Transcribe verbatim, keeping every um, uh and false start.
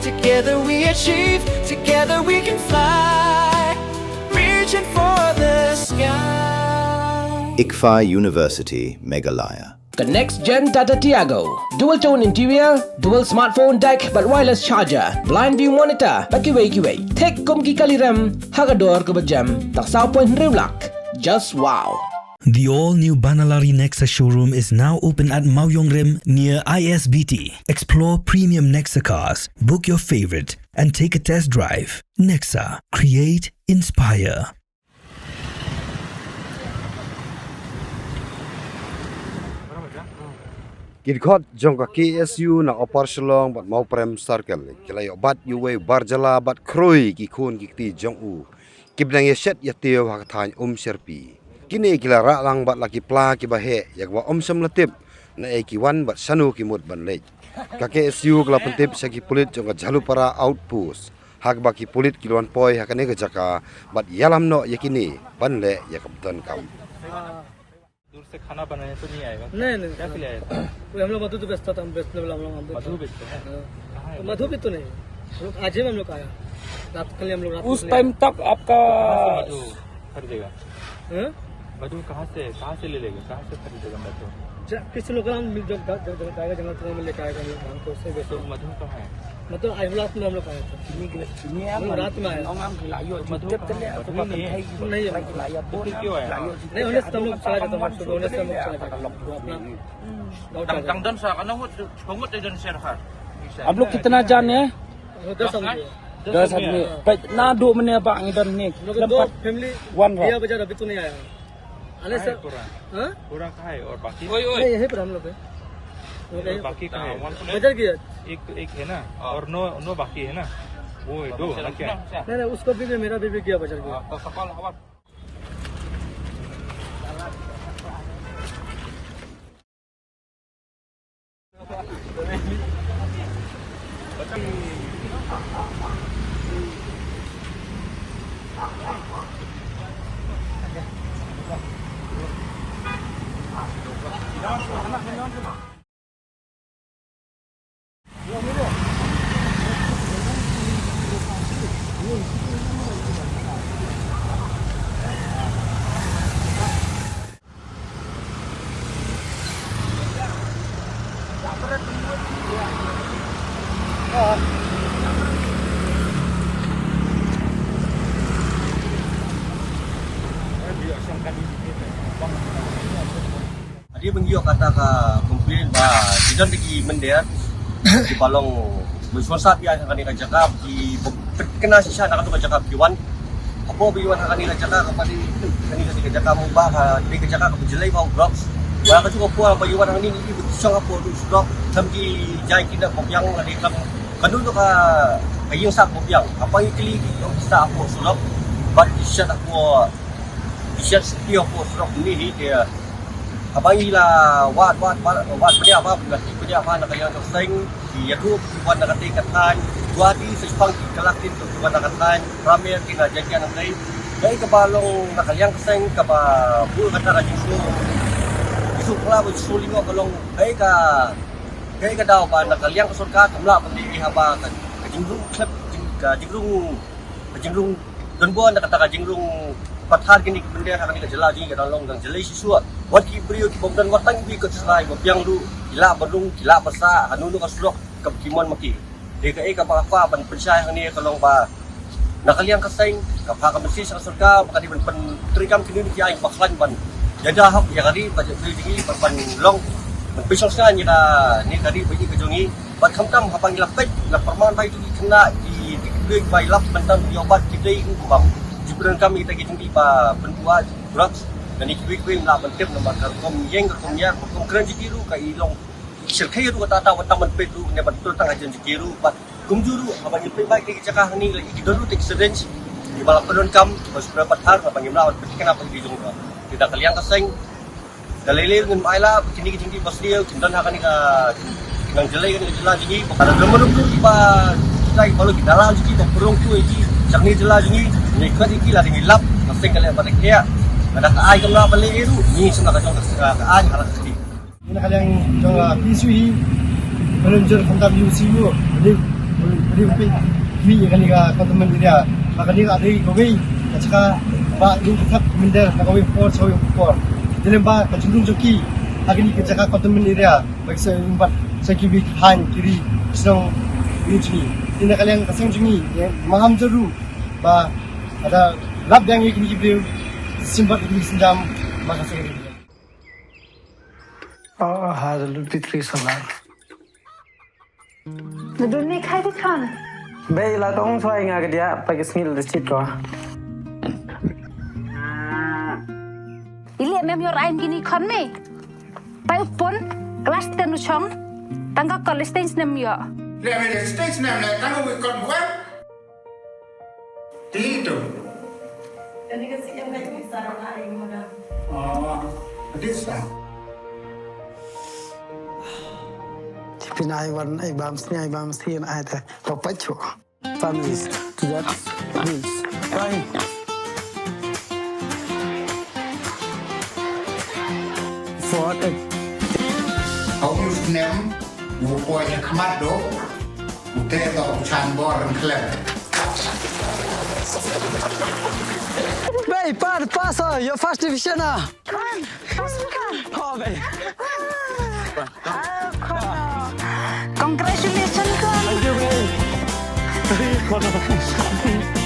Together we achieve, together we can fly. Reaching for the sky. ICFAI University, Meghalaya. Ka next gen Tata Tiago. Dual tone interior, dual smartphone deck bad wireless charger, blind view monitor bad kiwei kiwei. Thik kum ki kali rem ha ka dor kaba jem. Tang saw point hynriew lak. Just wow. The all-new Banalari Nexa showroom is now open at Mawiong Rim near I S B T. Explore premium Nexa cars. Book your favorite and take a test drive. Nexa, create, inspire. Ki dkhot jong ka K S U na Upper Shillong bad Mawprem Circle ki la ïoh bat ïa uwei u bar jylla bad khrui ki khun ki kti jong u kiba dang ïa shet ïa tiew ha ka thaiñ Umsyrpi. Kine ki la rah lang bad la ki pla kiba heh ïa kaba ym shym la tip naei ki wan bad shano ki mut ban leit. Ka K S U ka la pyntip sha ki pulit jong ka Jhalupara Outpost ha kaba ki pulit ki la wan poi ha kane ka jaka bad ïalam noh ïa kine ban leh ïa ka bynta kam. दूर से खाना बनाने तो नहीं आएगा? नहीं, नहीं, क्या के लिए आया था? कोई हम लोग मधु तो बेचता था, हम बेचने वाला हम लोग, हम मधु बेचते हैं? हाँ। कहाँ है तो मधु भी तो नहीं। हम लोग आज ही में हम लोग आया। रात, कल हम लोग रात उस टाइम तक आपका कहाँ से मधु खरीदेगा? हाँ? मधु कहाँ से, कहाँ से ले लेगा? कहाँ से खरीदेगा मधु? ज-, किसी लोकल हम मिल, जब, जब, जब आएगा जंगल, तो हम लेके आएगा, हम लोग, हमको उससे बेचो। तो मधु कहाँ है? मतलब, आज रात में हम लोग आए थे। हम लोग रात में आए। तो मधु कहाँ है? मधु नहीं है। नहीं है। तो फिर क्यों आया? नहीं, उन्नीस से हम लोग चला जाता है, सुबह उन्नीस से हम लोग चला जाता है। अपना गाँव चला जाता है। Dang don sa, ano ngut, ngut don sa. आप लोग कितना जन है? दस आदमी है। दस आदमी। कितना दो मने बा इधर ने? हम लोग दो फैमिली। वन रहा। भैया बाजार अभी तो नहीं आया। अरे सर। पूरा। हाँ? पूरा कहाँ है और बाकी? नहीं, यहीं पर हम लोग है। और बाकी कहाँ है? बाजार गया। एक, एक है ना? और नौ, नौ बाकी है ना? वो है दो, है ना क्या? नहीं, नहीं, उसका बीबी, मेरा बीबी गया बाजार गया। Adi ban ïoh kata ka complain ba ki don ki mynder kiba long mynshuwa sha phi ha kane ka jaka ki pynthikna shisha na kata ka jaka ki wan. Hapoh ba ki wan ha kane ka jaka kaba dei kane ka jaka mo ba ka dei ka jaka kaba jlei ba u drugs. Ba ka jaka por ba ki wan ha kane ki ba ki shong hapoh u surok. Tam ki jai ki da ba biang la dei tam ka nu ka ka ïing sah ba biang. Haba ngi kylli ki ong ki sah hapoh surok. Ba ki sah hapoh ki sah sha hapoh surok ni hi ki. Haba ngi la wad, wad, wad, wad pynïaid ba, la pynïaid ba na ka liang ka seng, ki ïathuh, ki wan na ka tei ka thaiñ, Guwahati, sa shipang ki collective, ki wan na ka thaiñ, Pramer, ki na jaka na tei. Kaei kaba long na ka liang ka seng, kaba bun kata ka jingsngew. Ki shu pla ba shu lyngngoh ka long, kaei ka, kaei ka daw ba na ka liang ka sorkar, kam lah ban leh haba ka, ka jingrung khlem, jing-, ka jingrung, ka jingrung Don bor na kata ka jingrung pathar kine ki mynder ha kane ka jylla jong ngi ka dang long dang jlei shisha. Wat ki briew ki bym don wat tang ki kot shlai ba biang ruh ki lah ban rung ki lah ban sah ha kano kano ka surok kaba ki mon ma ki. Dei kaei kaba nga kwah ban pynshai hangne ka long ba na ka liang ka seng ka pha ka message sha ka sorkar ba ka dei ban pyntreikam kine ki aiñ ba khlaiñ ban ïada hok ïa ka ri ba jong ngi ban, ban long ban pynshong shngain ïa kane ka ri ba ïa ka jong ngi. Bad khamtam haba ngi la peit la pyrman ba ïa ki khynnah ki, ki, ki briew ba ïalap mynta ïoh bat ki dei u bam. Ki pyndonkam ïa kita ki jingdih ba pynbuh drugs. Kane ki briew ki briew la ban tip namar ka rukom ïeng ka rukom ïar ka rukom kren jong ki ruh ka i long. Shyrkhei ruh kata ta wat tang ban peit ruh ne ban tur tang hajan jong ki ruh bad kumjuh ruh haba ngi peit ba ïa ki jaka hangne la ki don ruh te ki syringe. Ki ba la pyndonkam ba shu pyndonkam pathar haba ngim lah ban peit kane ba ki jong ruh. Kita ka liang ka seng. Ka lei lei ngin ai la kine ki jingdih ba sniew kin don ha kane ka nang jyllei kane ka jylla jong ngi ba ka la dang mano ki ba kita ki ba lo ki dalang jong ki ba pynrung tu ki jong ngi jylla jong ngi. Ngi kwah ki la dang ngi lap ka seng ka leh ba da kia. Ka da ka ai kam la ba leh ruh ngi sngewbha ka jong ka ai ha la ka seng. Ngi na ka liang jong ka P C U hi ka lum jong khamtam U C U ni. Ni phi, phi ïa kane ka containment area. Ba kane ka dei kawei ka jaka ba ngi thep mynder na kawei por sha kawei por. Te lem ba ka jingrung jong ki ha kane ka jaka containment area ba ki sa ïoh bad sha kiwei ki thaiñ ki ri shnong ri jong ngi. Te na ka liang ka seng jong ngi, eh, maham jaru ba lada lap biang ïa kine ki briew, shim bad ïa kine ki sienjam, ma ka seng ri. Oh, hallelujah, Petri sabar. Nadun ni khai di khan. Bei la tong chwai nga ka dia pa ki sngi la chit ko. Ili em em yor ain kini khan me. Pai pun class ten u chong. Tang ka college stage nem yo. Le me stage nem le tang wi kon wan. Ti tu. Kani ka sih yang kayu ni sarang ai mo da. Oh, this one. Pin ai wan ai bam sni ai bam sni ai te. Papa chu. Families to that bills. Fine. For the Hau yu snem, wu poi ha khmat do, wu te do u chan bor ren khlem. Bei, pa, pass, uh, your first division, ah. Come on, pass, come on. Oh, bei. Ah, come on. Congratulations, come on. Thank you, bei.